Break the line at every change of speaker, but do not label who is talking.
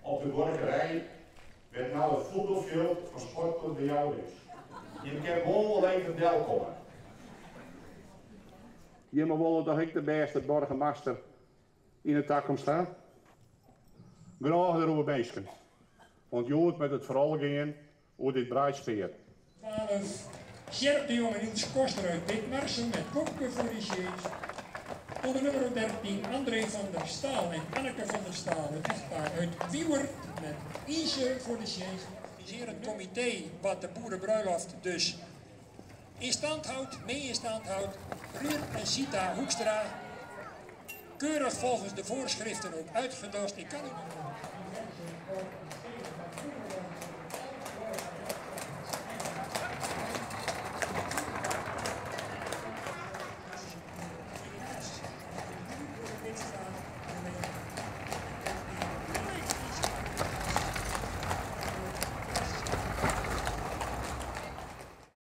Op de buorkerij wêr't no it fuotbalfjild fan Sportklup De Jouwer is. Jim kinne gewoan wol even delkomme. Jimme wolle toch ek de bêste boargemaster yn 'e takomst ha? Genôch deroer minsken, want hjoed moat it foaral gean oer dit breidspear.
12, Sjerp de Jong en Iels Koster uit Witmarsum met Popke voor de sjees. Onder nummer 13 André van der Staal en Anneke van der Staal, het echtpaar uit Wiuwert met Ynse voor de sjees. Het comité wat de boerenbruiloft dus in stand houdt, mee in stand houdt. Ruurd en Sita Hoekstra, keurig volgens de voorschriften ook uitgedost. Ik kan u...